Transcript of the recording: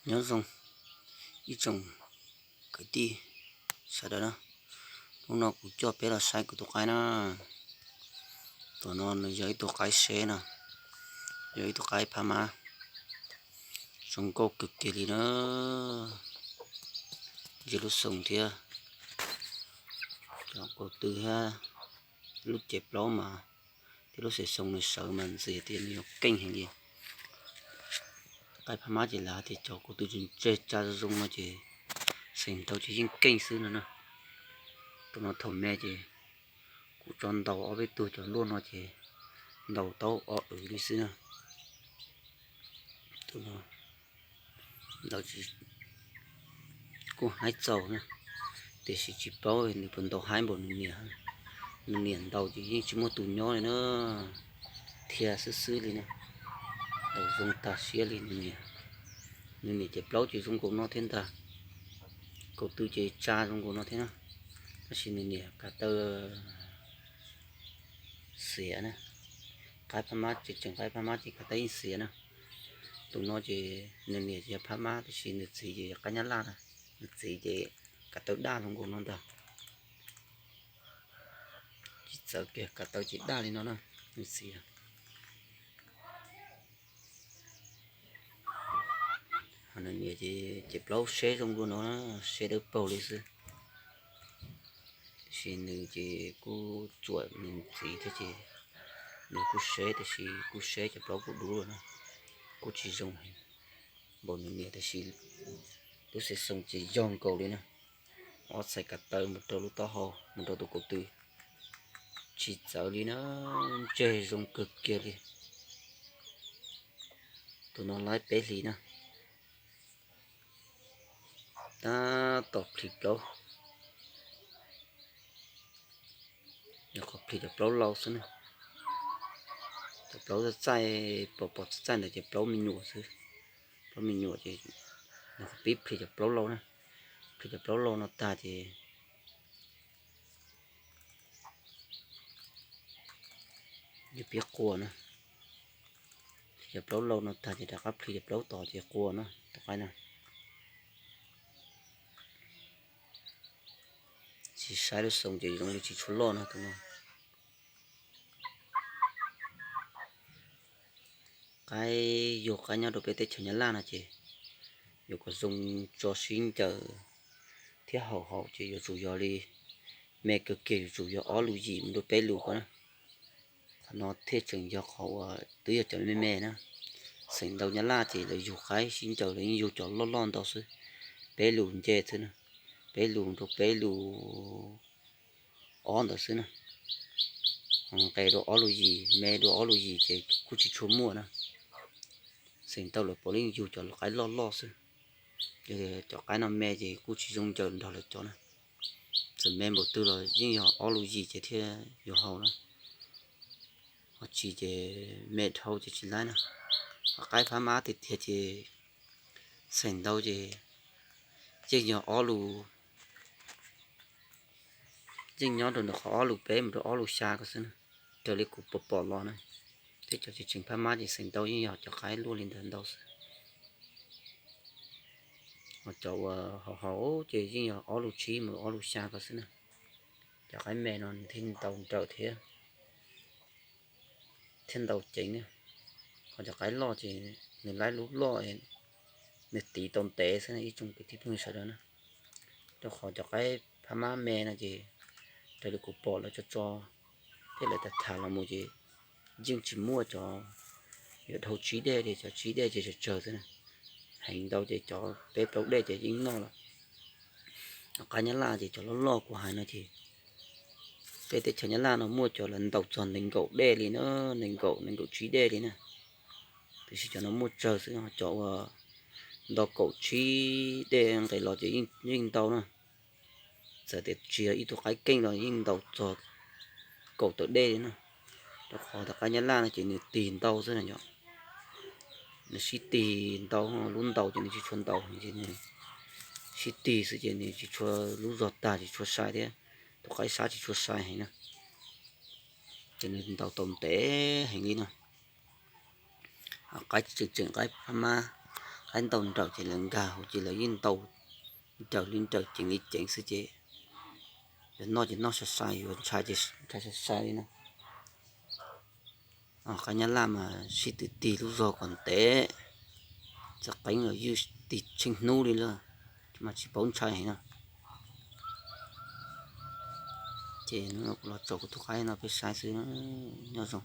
Nyob zoo ib tsoom kwv tij sawv daws na, hnub no kuv coj peb los saib kuv tus qaib na. Tus no nws yog ib tug qaib seb no, yog ib tug qaib phab mab zoo nkauj kawg kiag li na. Ntsia lub xoo thiab cov kaus tw thiab lub cev plaub mas, thiab lub xeem xoo nws sawv mas ntxim tias nws yog keej heev li. Qaib phab mab ces lawv hais tias cov kaus tw tseg tsa zoo no ces xeem ntau ces yeej keej xwb no na. Tus no thaum me ces kuv tso ntaus ob peb tug cov luaj no ces ntaus tau ob wv li xwb na. Tus no ntaus kuj haib txaus na, tiam sis tsis paub nws puas ntaus haib npaum nws niam. Nws niam ntaus ces yeej tsis muaj tus nyob li na, thiab xwb xwb li na. Ntaus zoo tag siab li nws niam. Nws niam ces plaub ces zoo nkaus no thiab ntag, kaus tw ces tsa zoo nkaus no thiab na, tab sis nws niam kav taw xiav na. Qaib phab mab ces tseem qaib phab mab ces kav taw yeej xiav na. Tus no ces nws niam ces yog phab mab tab sis nws txiv ces yog qaib nyab laj na. Nws txiv ces kav taw daj zoo nkaus no ntag. Tsis txawv kiag, kav taw ces daj li no na, nws txiv. Nws niam ces ces plaub seb zoo nkaus no, seb dawb paug li xwb. Tab sis nws ces kuj txuam nws txiv thiab ces nws kuj seb, tab sis kuj seb cov plaub kuj dub lawm na, kuj tsis zoo heev npaum nws niam tab sis lub xeem xoo ces yog nkaus li na. Ob txhais kav taw mus rau lub taub hau mus rau tus kaus tw tsis txawv li na, ntseg zoo kawg kiag li. Tus no laib peb hlis na, tab tom plhis plaub, yog qhov plhis cov plaub lau xwb na. Cov plaub txaij pom pom txaij ntawd ces plaub me nyuam xwb. Plaub me nyuam ces nws qhov pib plhis cov plaub lau na, plhis cov plaub lau no tag ces yog pib qua na. Plhis cov plaub lau no tag ces rov qab plhis cov plaub tod ces qua na tus qaib na. Tsis saib lub xoo ces zoo li tsis tshua loj no tus no. Qaib yug qaib nyob rau peb teb chaws Nyab Laj no ces yuav kom zoo tso sib ncaws thiab haum haum ces yuav tsum yog li me kawg kiag yuav tsum yog ob lus yim mus rau peb lus ko na. Qhov no thiaj tseem yog qhov uas twb yog cov me me na. Xeem ntau Nyab Laj ces lawv yug qaib sib ncaws lawv yeej yug cov loj loj ntau xwb, peb lus nce xwb na, peb lus rau peb lus ob ntawd xwb na. Nqe dua ob lus yim, me dua ob lus yim ces kuj tsis tshua muaj na. Xeem ntau lawv puav leej yug cov qaib loj loj xwb. Cov qaib no me ces kuj tsis zoo ncaws nrog lawv cov na. Txawm me npaum twg los yeej yog ob lus yim ces thiaj yuav haum na. Ho tsis ces me dhau ces tsis laib na. Ho qaib phab mab tiag tiag ces xeem ntau ces yeej yog ob lus, yeej nyob rau ntawm qhov ob lus peb mus rau ob lus xya ko xwb na. Raws li kuv pom pom los na, thiab cov tseem tseem phab mab ces xeem ntau yeej yog cov qaib luaj li ntawd ntau xwb. Ho cov uas haum haum ces yeej yog ob lus tsib mus ob lus xya ko xwb na. Cov qaib me no nws thiaj ntau nrawm thiab, thiaj ntau ceev na. Ho cov qaib loj ces nws laib lub loj, nws tiv tau ntev xwb na ib tsoom kwv tij phooj ywg sawv daws na. Rau qhov cov qaib phab mab me no ces raws li kuv pom lawv tso tso thiab lawv tham tham los mus ces yeej tsis muaj cov yuav dhau tsib dej li, cov tsib dej ces tsawg tsawg xwb na. Heev ntau ces cov peb plaub dej ces yeej noj lawm. Qaib Nyab Laj ces cov loj loj kuv hais no ces peb teb chaws Nyab Laj no muaj cov lawv ntaus txog nees nkaum dej li na, nees nkaum nees nkaum tsib dej li na. Tiam sis cov no muaj tsawg xwb, cov uas nto kaum tsib dej nqes los ces yeej ntau na. Txawm tias tsis yog ib tug qaib keej los yeej ntaus txog kaum tawm dej li na. Rau qhov tus qaib Nyab Laj no ces nws tig ntau xwb na yom. Nws sib tig ntau, lub ntaus ces nws tsis tshua ntaus, nws sib tig xwb ces nws tsis tshua, lub zog tag tsis tshua sai thiab. Tus qaib sab tsis tshua sai heev na. Ces nws ntaus tau ntev heev li na. Qaib tseem tseem qaib phab mab, Qaib ntaus nrawm ces lawv nkag hauv ces lawv yeej ntaus nrawm li nrawm ceev li ceev xwb ces yuav noj ces noj sai sai, yuav ntshai ces ntshai sai sai li na. Qaib nyab laj mas sib tw tig lub zog kom ntev, txawm qeeb los ywj tig tsheej hnub li lawm, mas tsis paub ntshai heev na. Ces hnub no kuv los tso kuv tus qaib no peb saib xwb, nyob zoo.